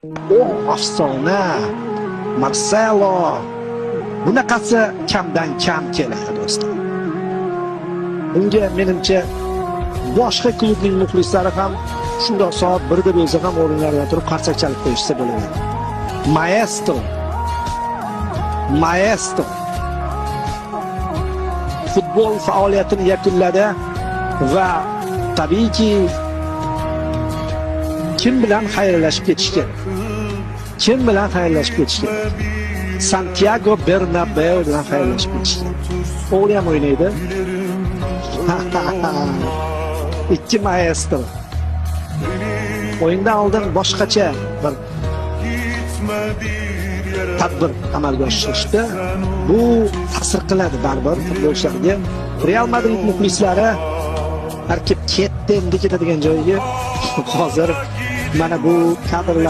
O afsona Marcelo. Bunaqasi kamdan kam keladi, do'stlar. Bunga menimcha boshqa klubning muxlislari ham shundoq soat 1da bo'lsa ham o'rinlaridan turib qarsak chalib qo'yishsa bo'ladi. Maestro. Maestro. Futbol faoliyatini yakunladi va tabiiyki kim bilan xayrlashib ketish kerak? Kim bilan xayrlashib ketish kerak? Santiago Bernabeu bilan xayrlashib ketish kerak. O'g'li ham o'ynaydi. Ikki maestro. O'yindan oldin boshqacha bir tadbir amalga oshirilishdi. Bu ta'sir qiladi baribir futbolchilarga. Real Madrid muxlislari har kelib ketdi endi ketadigan joyiga hozir mana bu kadrlar.